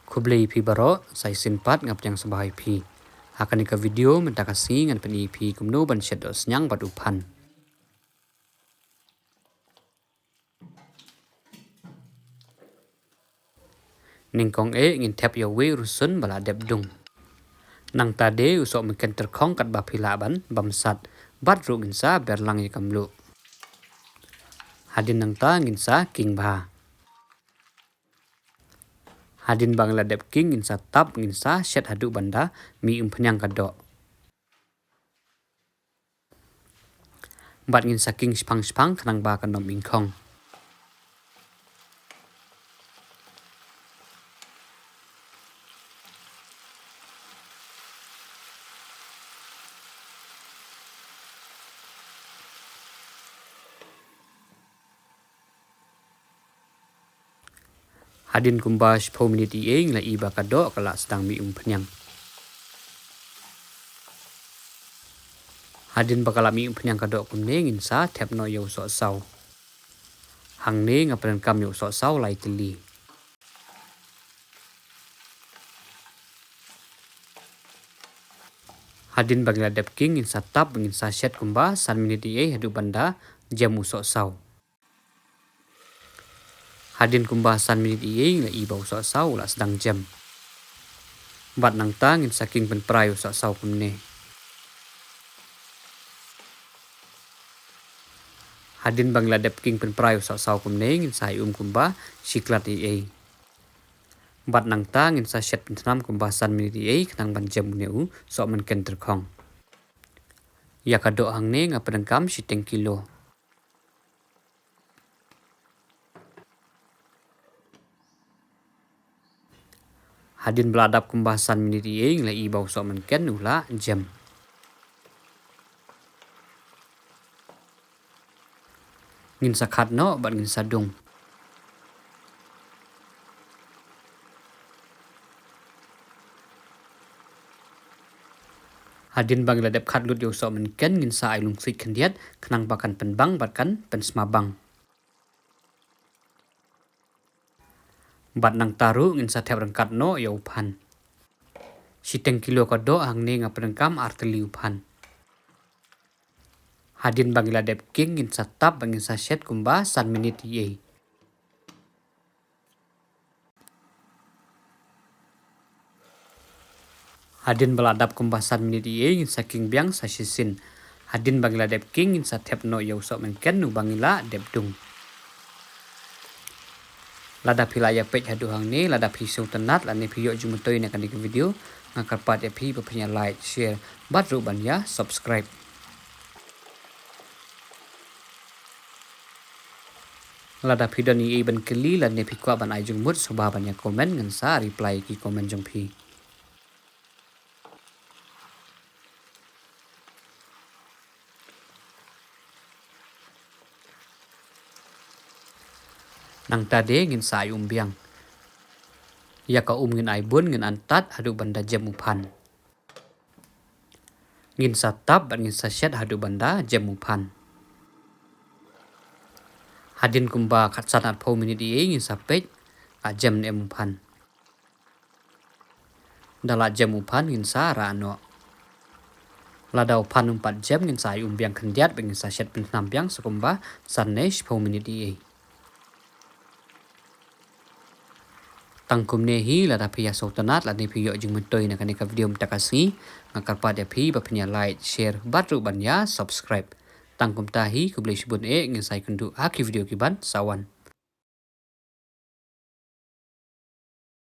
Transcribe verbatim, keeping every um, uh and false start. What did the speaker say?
Khublei phi baroh, sa shisien pat nga pdiang sngewbha ïa phi. Ha kane ka video mynta ka sngi ngan pyni ïa phi kumno ban shet dohsniang bad u phan. Nyngkong eh ngin thep ïa uwei u rynsun ba la dep dung. Nangta de u sohmynken tyrkhong katba phi lah ban bamsat. Bad ruh ngin sa ber lang ïa ka mluh. Hadien nangta ngin sa king bha. Hadien ba ngi la dep king ngin sa tap, ngin sa shet haduh ban da mih umphniang ka doh. Bad ngin sa king shipang shipang khnang ba kan ym ingkhong. Hadien kumba shiphew minit ïa ngi la i ba ka doh ka la sdang mih umphniang. Hadien ba ka la mih umphniang ka doh kumne ngin sa thep noh ïa u sohsaw. Hangne nga pyndonkam ïa u sohsaw lai tylli. Hadien ba ngi la dep king ngin sa tap, ngin sa shet kumba san minit ïa haduh ban da jem u sohsaw. Hadien kumba san minit ïa ngi la i ba u sohsaw u la sdang jem. Bad nangta ngin sa king pynpra ïa u sohsaw kumne. Hadien ba ngi la dep king pynpra ïa u sohsaw kumne ngin sa ai um kumba shi klat ïa. Bad nangta ngin sa shet pynthnam kumba san minit ïa khnang ban jem une u sohmynken tyrkhong. Ïa ka doh hangne nga pyndonkam shiteng kilo. Hadien ba la dap kumba san minit ïa ngi la i ba u sohmynken u la jem. Ngin sa khat noh bad ngin sa dung. Hadien ba ngi la dep khat lut ïa u sohmynken ngin sa ai lungsiej khyndiat khnang ba kan pynbang bad kan pynsma bang. Bad nangta ruh ngin sa thep ryngkat noh ïa u phan. Shiteng kilo ka doh hangne nga pyndonkam ar tylli u phan. Hadien ba ngi la dep king ngin sa tap bad ngin sa shet kumba san minit ïa. Hadien ba la dap kumba san minit ïa ngin sa king biang sa shisien. Hadien ba ngi la dep king ngin sa thep noh ïa u sohmynken uba ngi la dep dung. Lada phi la ïa peit haduh hangne, lada phi sngewtynnat lane phi ïoh jingmyntoi na kane ka video, nga kyrpad ïa phi ba phin ïa like, share bad ruh ban ïa subscribe. Lada phi don ei ei ban kylli lane phi kwah ban ai jingmut sngewbha ban ïa comment, ngan sa reply ki comment jong phi. Nangta de ngin sa ai um biang. Ïa ka um ngin ai bun, ngin antad haduh ban da jem u phan. Ngin sa tap bad ngin sa shet haduh ban da jem u phan. Hadien kumba khatsan arphew minit ïa ngin sa peit la jem ne em u phan. Da la jem u phan ngin sa rah noh. Lada u phan um pat jem ngin sa ai um biang khyndiat bad ngin sa shet pynthnam biang sa kumba san ne shiphew minit ïa. Tang kumne hi, lada phi ïa sngewtynnat lane phi ïoh jingmyntoi na kane ka video mynta ka sngi, nga kyrpad ïa phi ba phin ïa like, share bad ruh ban ïa subscribe. Tang kumta hi, khublei shibun eh, ngin sa ïakynduh ha ki video ki ban sa wan.